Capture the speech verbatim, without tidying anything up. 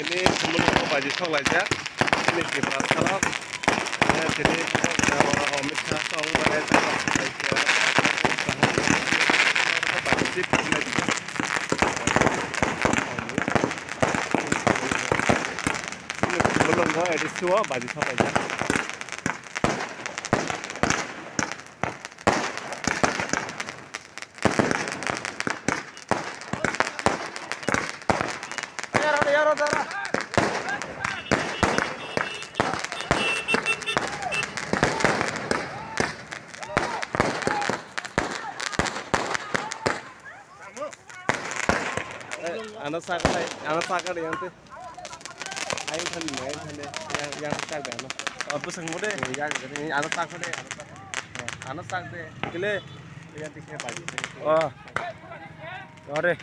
Tini Khumulwng o baji sok laijak. Tini Tripura salo. Eh, tini Amit Shah tong mane baji sip. Tini Khumulwng o A D C o baji sok laijak. Ano sakari, ano sakari yang tu. Ayang thani, ayang thani, yang yang sakari ano. Oh, bwswk mo de? Yang sakari, ano sakari, ano sakari. Ano sakari, kile, yang tikhe baji. Oh, ore.